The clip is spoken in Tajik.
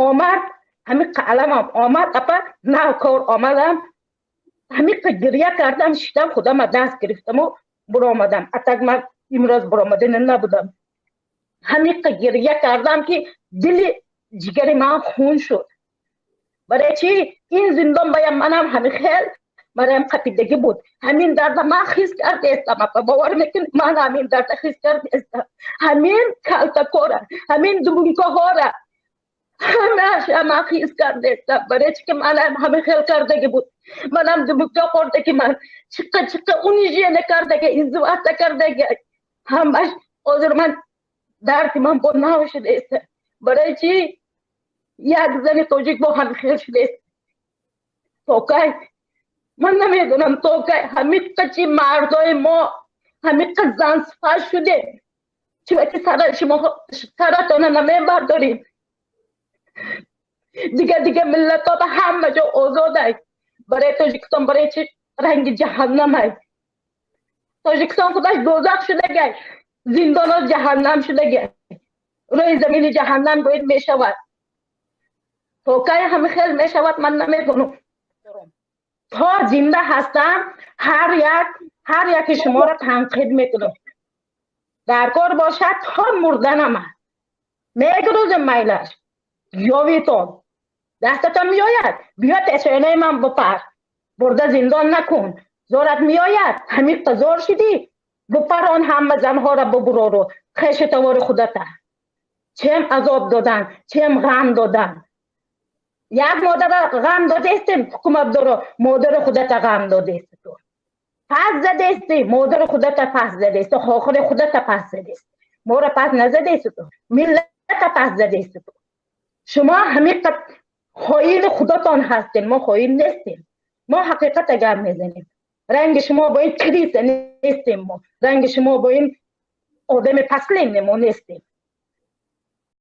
Омад, ҳамин қаламам омад, апа, нав кор омадам, ҳамин гиря кардам, шидам, худама даст гирифтаму буромадам. Атак ман имрӯз буромадани набудам. Ҳамин гиря кардам, ки дили ҷигари ман хун шуд. Барои чӣ ин зиндон баям манам ҳамин хел бароям қапидагӣ буд. Ҳамин дарда ман ҳис кардестам, апа, бовар мекунед, ман ҳамин дарда ҳис кардестам. Ҳамин калтакора, ҳамин дубункаҳора, ҳамаша ман ҳис кардестам. Барои чӣ ки манам ҳамин хел кардагӣ буд. Манам дубунка хӯрдаги, ман чиққа чиққа унижение кардаги, издеваться кардаги. Ҳамаш ҳозир ман дарди ман бо нав шудааст. Барои чӣ як зани тоҷик бо ҳамин хел шудааст? То кай, ман намедонам, то кай ҳамиққа чи мардои мо ҳамиққа зансифат шудем? Чунки сара шумо саратона намебардорем. Дига дига миллатҳо ба ҳама ҷо озодай. Барои Тоҷикистон барои чи ранги ҷаҳаннамай? Тоҷикистон худаш дозах шудагай, зиндонҳо ҷаҳаннам шудагай, рӯи замини ҷаҳаннам гӯед мешавад. То кай ҳамин хел мешавад, ман намедонам. То зинда ҳастам, ҳар як ҳар яки шуморо танқид мекунам. Дар кор бошад, то мурданама мегрӯзем. Майлаш, ёвитон дастатон меояд, биё пешонаи ман бупар, бурда зиндон накун. Зорат меояд, ҳамиққа зор шудӣ, бупарон ҳама занҳоро, бубурору хешу тавори худата. Чем азоб додан, чем ғам додан? Як модара ғам додестем, ҳукуматдоро модари худата ғам додести, ту пас задести модари худата, пас задести хохири худата, пас задести моро, пас назадести ту миллата, пас задести ту. Шумо ҳамиққа хоини худатон ҳастем, мо хоин нестем, мо ҳақиқата гап мезанем. Ранги шумо бо ин крыса нестем мо, ранги шумо бо ин одами паслем мо нестем.